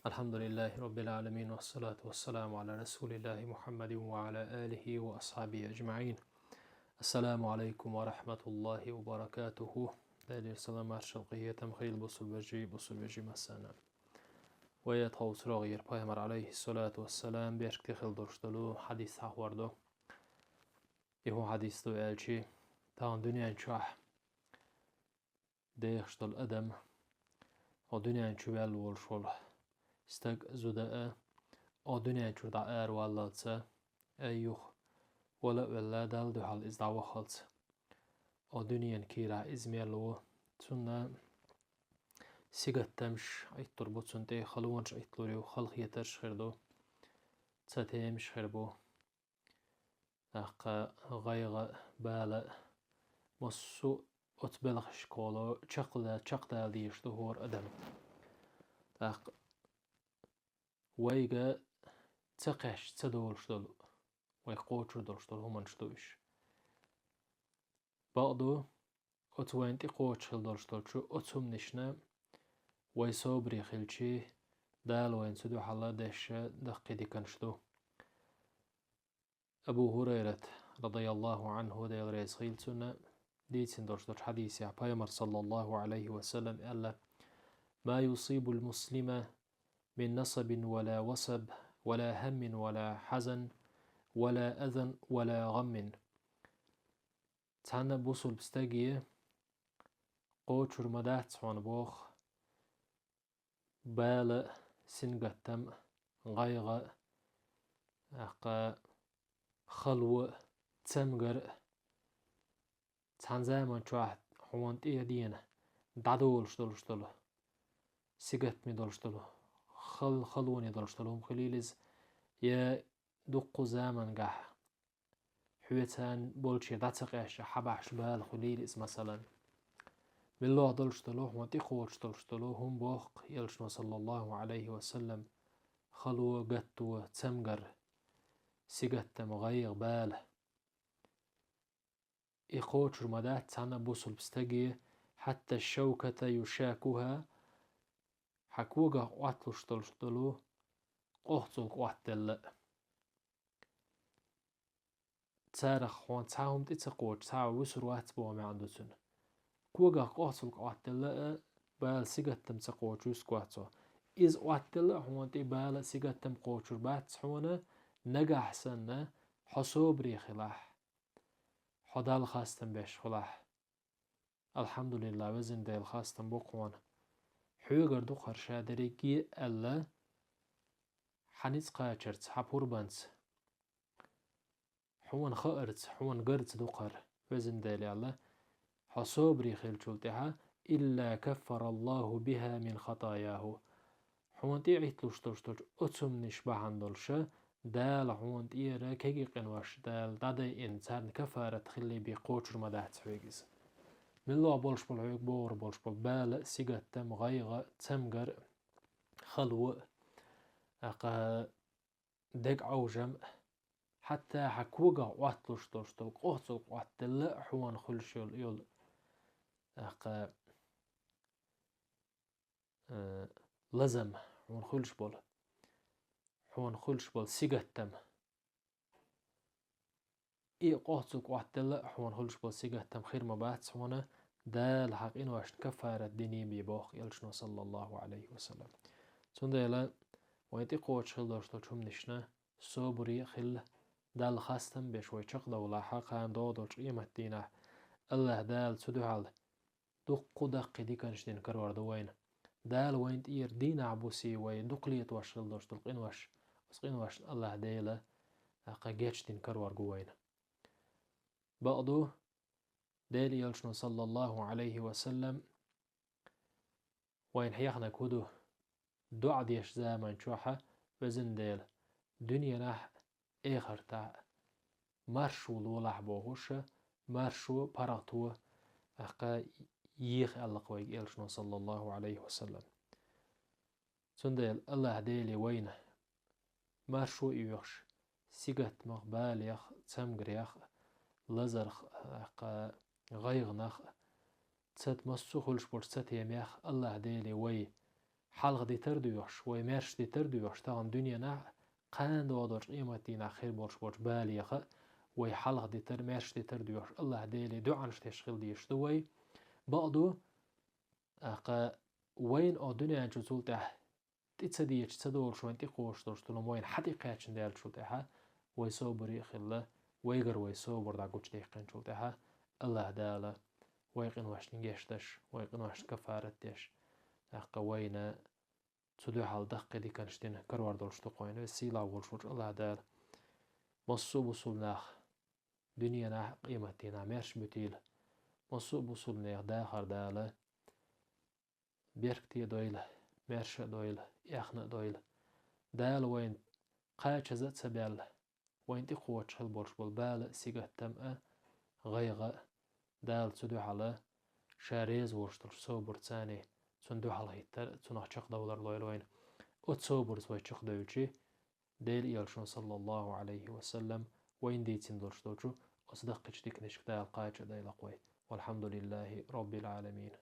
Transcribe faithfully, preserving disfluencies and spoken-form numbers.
الحمد لله رب العالمين، والصلاة والسلام على رسول الله محمد وعلى آله وأصحابه أجمعين. السلام عليكم ورحمة الله وبركاته. Делера салам, маршал, къахетам хийла бусулба вежарий, бусулба вежарий массанена. Вай тховса рогӀера Пайхамара, алейхиссалату вассалам, беркате хила долуш долу хьадис хьахор ду. И хӀун хьадис ду аьлча, тахана дуьнен чохь дехаш долу адам, хьо дуьнен чу ваьлла волуш волу стаг, зуда а, хьо дуьнен чуьра дӀа араваллалца, ай юха, вала а велла, Далла дуьхьал иза дӀаваххалца, хьо дуьненан кийрахь иза мел ву, цунна сингаттамаш Ӏиттур бу, цунна тӀе халонаш Ӏитталур ю, халахетарш хир ду, цатемаш хир бу. ТӀаккха гӀайгӀа, бала, массо а оцу белхашкахула чекхда-, чекхдала дезаш ду хӀора адам. ТӀаккха вайга ца кхаьчча ца долуш долу, вай кхочур долуш долу хӀуманаш ду уьш. Бакъду, оцу вайна тӀекхочуш хила долуш долчу оцу хӀуманашна вай собаре хилча, Дала вайна цу дуьхьал деш даккхий диканаш ду. Абу Хурайрат, радияллаху Ӏанху, Дела реза хийла цунна, дийцина долуш долчу хьадисехь Пайхамара, саллаллаху Ӏалайхи ва саллам, аьлла: «ما يصيب المسلم من نصب ولا وصب ولا هم ولا حزن ولا أذى ولا غم». Цхьана бусулба стаге кхочур ма дац хьуна, боху, бала, сингаттам, гӀайгӀа, тӀаккха хало, цамгар. Цхьана заман чохь хьуна тӀе а дена дӀадолуш долуш долу, сингаттаме долуш долу, хал-, халоне долуш долу хӀума хуьлийла иза, я дуккха замангахь хьоьца болчера дӀа ца къаьстича хьабахьаш бала хуьлийла иза, масалан. Муьлхха долуш долу, хьуна тӀекхочуш долуш долу хӀума, боху Элчано, саллаллаху Ӏалайхи ва саллам, хало, гатто, цамгар, сингаттам, гӀайгӀа, бала. И кхочур ма дац цхьана бусулба стаге, حتى الشوكة يشاكها, хьан когах Ӏотталуш долуш долу къохцалг Ӏоттаделла а. Царах хьуна цхьа хӀума тӀе ца кхочу, цхьа вуьсур вац боху маьӀна ду цуьнан. Когах къохцалг Ӏоттаделла а, бала, сингаттам ца кхочу вуьсур вац хьо. Иза Ӏоттаделла а хьуна тӀе бала а, сингаттам а кхочур бац хьуна, нагахь санна, хьо собаре хилахь, хьо Далла хастам беш хилахь. Алхьамдулиллахь, везан Дела, хастам бу-кх хьуна. Хьоьгара ду-кх хӀара ша дерриге а аьлла, хьан ницкъ кхачарца, хьан пурбанца, хьуна хаарца, хьуна гарца ду-кх хӀара, везан Дела, аьлла, хьо собаре хиллачул тӀаьхьа, إلا كفر الله بها من خطاياه. Хьуна тӀе Ӏитталуш долуш долчу оцу хӀуманаш бахьана долуша, Дала хьуна тӀера кегий къинош Дала дӀадайина, царна каффарат хилла бен кхочур ма дац хьоьга иза. Муьлхха болуш болу хьоьга богӀур болуш болу бала, сингаттам, гӀайгӀа, цамгар, хало, тӀаккха дегӀ Ӏовжам, хьатта хьан когах Ӏотталуш долуш долу къохцалг Ӏоттаделла а хьуна хуьлуш йолу, йолу, тӀаккха, э, лазам, хьуна хуьлуш болу, хьуна хуьлуш болу сингаттам. И къохцалг Ӏоттаделла а хьуна хуьлуш болу сингаттам хир ма бац хьуна, Дала хьан къиношна каффарат дина бен, боху Элчано, саллаллаху Ӏалайхи ва саллам. Цундела вайн тӀекхочуш хила долуш долчу хӀуманашна собаре а хилла, Далла хастам беш вай чекхдовлахь, кхана догӀу долчу къематдийнахь Аллахь Дала цу дуьхьал дуккха даккхий диканаш дина карор ду вайна. Дала вайна тӀера дийнахь-бусе вай дукха летош хила долуш долу къинош, оцу къиношна Аллахь Дела, тӀаккха, гечдина карор гу вайна. Бакъду, Делан Элчано, саллаллаху Ӏалайхи ва саллам, вайна хьехнарг хӀун ду? ДоӀа деш заман чохь а, везан Дела, дуьненахь а, эхартахь а маршо лолахь бохуша, маршо, паргӀато, тӀаккха, еха аьлла-кх вайга Элчано, саллаллаху Ӏалайхи ва саллам. Цундела Аллахь Деле вайна маршо оьхуш, сингаттамах, балех, цамгарех, лазарх, тӀаккха, гӀайгӀанах, цат массо а хуьлуш болчу цатемех Аллахь Деле вай хьалха дитар доьхуш, вай маьрша дитар доьхуш, тахана дуьненахь кхана догӀу долчу къематдийнахь хир болуш болчу балеха вай хьалха дитар, маьрша дитар доьхуш, АллахӀ Деле дуӀанаш деш хила дезаш ду вай. Бакъду, тӀаккха вайна оха дуьнен чу цул тӀаьхьа тӀе ца дечу, ца долуш вайна тӀекхочуш долуш долу, вайна хьан тӀе кхаьчна даьллачул тӀаьхьа, вай собаре а хилла, вайгара вай собар дӀагучудаьккхинчул тӀаьхьа, АллахӀ Дала вай къиношна гечдеш, вай къиношна кафарат деш, тӀаккха вайна цу дуьхьал даккхий диканаш дина карор долуш ду-кх вайна веза сийлахь волуш волчу АллахӀ Дала. Массо а бусулба нах дуьненахь а, къематдийнахь а маьрша буьтийла. Массо а бусулба нехан дахар Дала беркате а дойла, маьрша а дойла, эхна а дойла. Дала вайна кхачаза а ца баьлла, вайна тӀекхочуш хила болуш болу бала а, сигаттам а, гӀайгӀа а, Дала цу дуьхьала Ша реза волуш долчу собарца, цунна дуьхьал хӀиттар а, цунах чекхдовлар лойла вайна. Оцу собарца вай чекхдевлчи, Делан Элчано, саллаллаху Ӏалайхи ва саллам, вайна дийцина долуш долчу оцу даккхийчу диканашка Дала кхача а дойла-кх вай. Валхьамдулиллахи Роббил Ӏаламин.